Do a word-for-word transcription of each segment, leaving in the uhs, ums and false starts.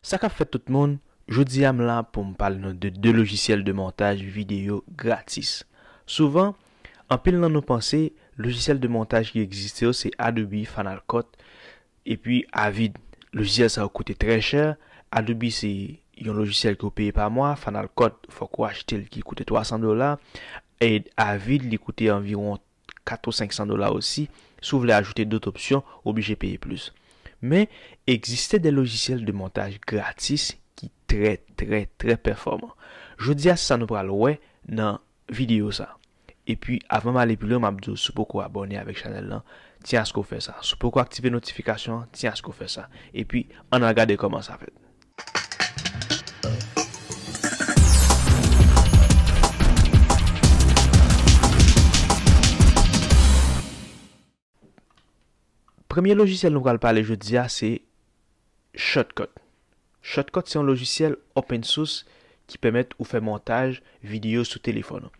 Sa k ap fèt tout moun, jodi a m la pou m pale nou de de lojisyèl de montaj videyo gratis. Souvan, anpil nan nou panse lojisyèl de montaj ki egziste yo se Adobe, Final Cut, epi Avid. Lojisyèl sa yo koute trè chè. Adobe se yon lojisyèl ke w peye pa mwa, Final Cut fòk ou achte l ki koute twa san dola, e Avid li koute anviwon kat ou senk san dola osi. Si w vle ajoute dòt opsyon, ou oblije peye plis. Men, egziste de lojisyèl de montaj gratis ki trè, trè, trè pèfòman. Jodi a, se sa nou pral wè nan videyo sa. Epi, avan m ale pi lwen, m ap di w, si w poko abòne avèk chanèl lan, tyen aske w fè sa. Si w poko aktive notifikasyon an, tyen aske w fè sa. Epi, ann al gade kòman sa fèt. Premye lojisyèl nou pral pale jodi a se Shotcut. Shotcut se yon lojisyèl open source ki pèmèt ou fè montaj videyo sou telefòn ou.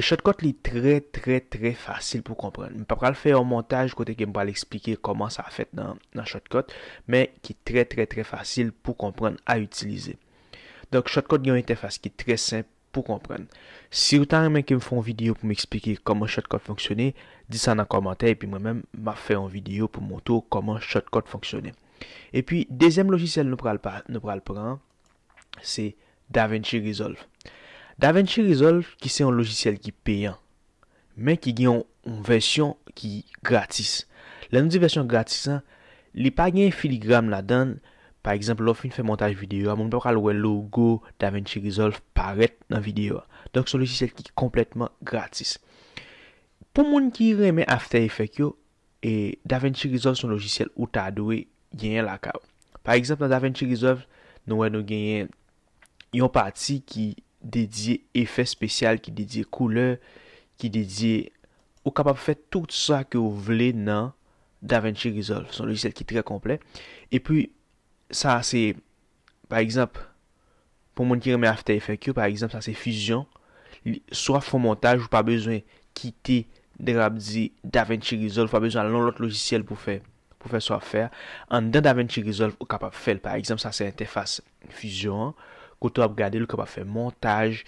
Shotcut li trè, trè, trè fasil pou konprann. M pa pral fè yon montaj kote ke m pral eksplike kòman sa fèt nan, nan Shotcut, men ki trè, trè, trè fasil pou konprann a itilize. Donk, Shotcut gen yon entèfas ki trè senp pou konprann. Si w ta renmen ke m fè yon videyo pou m eksplike kòman Shotcut fonksyone, di sa nan kòmantè, epi mwen menm, m ap fè yon videyo pou montre w kòman Shotcut fonksyone. Epi, dezyèm lojisyèl nou pral pa, nou pral pran, se DaVinci Resolve. DaVinci Resolve, ki se yon lojisyèl ki peyan, men ki gen yon, yon vèsyon ki gratis. Lè nou di vèsyon gratis lan, li pa gen filigram ladan l. Pa egzanp, lè w fin fè montaj videyo a, moun pa pral wè logo DaVinci Resolve parèt nan videyo a. Donk, se yon lojisyèl ki konplètman gratis. Pou moun ki renmen After Effects yo, e DaVinci Resolve se yon lojisyèl ou ta dwe genyen lakay ou. Pa egzanp, nan DaVinci Resolve, nou wè nou genyen yon pati ki dedye efè espesyal, ki dedye koulè, ki dedye, ou kapab fè tout sa ke w vle nan DaVinci Resolve. Se yon lojisyèl ki trè konplè. Epi, sa se, pa egzanp, pou moun ki renmen After Effects yo, pa egzanp, sa se Fusion. Li, si w ap fè yon montaj, ou pa bezwen kite, de w ap di DaVinci Resolve, ou pa bezwen al nan yon lòt lojisyèl pou fè, pou fè sa w ap fè a. Anndan DaVinci Resolve, ou kapab fè l. Pa egzanp, sa se entèfas Fusion an, kote w ap gade l, ou kapab fè montaj,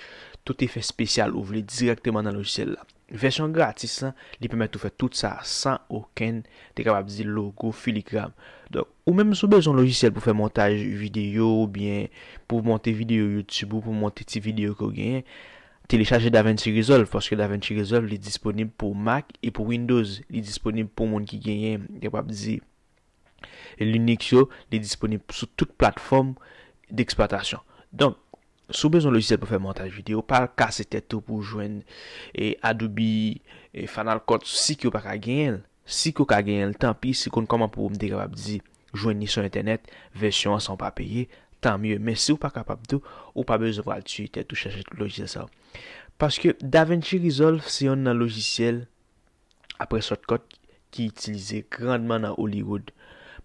tout efè espesyal ou vle dirèkteman nan lojisyèl la. Vèsyon gratis lan, li pèmèt ou fè tout sa san okenn, te kapab di logo, filigram. Donk, ou menm si w bezwen yon lojisyèl pou fè montaj videyo oubyen pou monte videyo YouTube ou pou monte ti videyo ke w genyen, telechaje DaVinci Resolve, paske DaVinci Resolve, li disponib pou Mac e pou Windows. Li disponib pou moun ki genyen, te kapab di, Linux yo, li disponib sou tout platfòm deksplwatasyon. Donk, si w bezwen lojisyèl pou fè montaj videyo, pa al kase tèt ou pou w jwenn, e, Adobe, e, Final Cut, si ke w pa ka genyen l. Si ke w ka genyen l, tanpi, si w konn kòman pou w, m te kapab di, jwenn li sou entènèt, vèsyon an san w pa peye, tan mye. Men si w pa kapab tou, ou pa bezwen pral tiye tèt ou chèche tout lojisyèl sa yo. Paske DaVinci Resolve se yonn nan lojisyèl apre Shotcut ki itilize grandman nan Hollywood.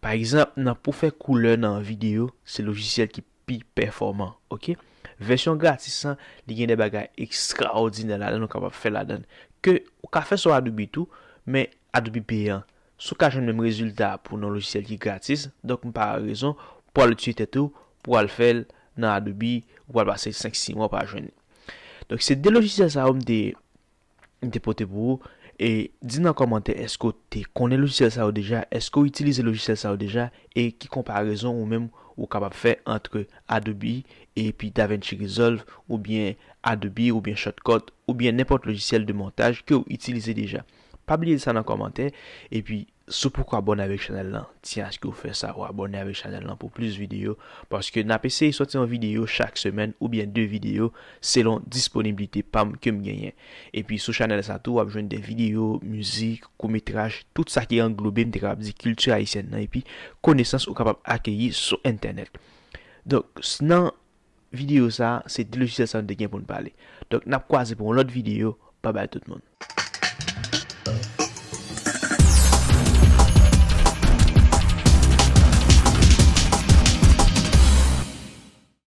Pa egzanp, nan pou fè koulè nan videyo, se lojisyèl ki pi pèfòman, oke? Vèsyon gratis lan, li gen de bagay ekstraòdinè ladan l, ou kapab fè ladan l. Ke ou ka fè sou Adobe tou, men Adobe peyan. Si w ka jwenn menm rezilta pou yon lojisyèl ki gratis, donk m pa wè rezon pou al tiye tèt ou, pou al fè l nan Adobe, ou pral pase senk sis mwa ou pa jwenn li. Donk, se de lojisyèl sa yo m te m te pote pou ou. E di nan kòmantè, èske w te konnen lojisyèl sa yo deja? Èske w itilize lojisyèl sa yo deja? E ki konparezon ou menm ou kapab fè ant Adobe epi DaVinci Resolve oubyen Adobe oubyen Shotcut oubyen nenpòt lojisyèl de montaj ke w itilize deja? Pa bliye sa nan kòmantè. Epi, si w poko abòne avèk chanèl lan, tyen aske w fè sa, w abòne avèk chanèl lan pou plis videyo, paske n ap eseye sòti yon videyo chak semèn oubyen de videyo selon disponiblite pa m ke m genyen. Epi sou chanèl sa tou, w ap jwenn de videyo, mizik, kout metraj, tout sa ki anglobe, m te kapab di, kilti ayisyèn nan, epi konesans ou kapab akeyi sou entènèt. Donk, s-, nan videyo sa, se de lojisyèl sa nou te gen pou n pale. Donk, n ap kwaze pou yon lòt videyo. Babay tout moun.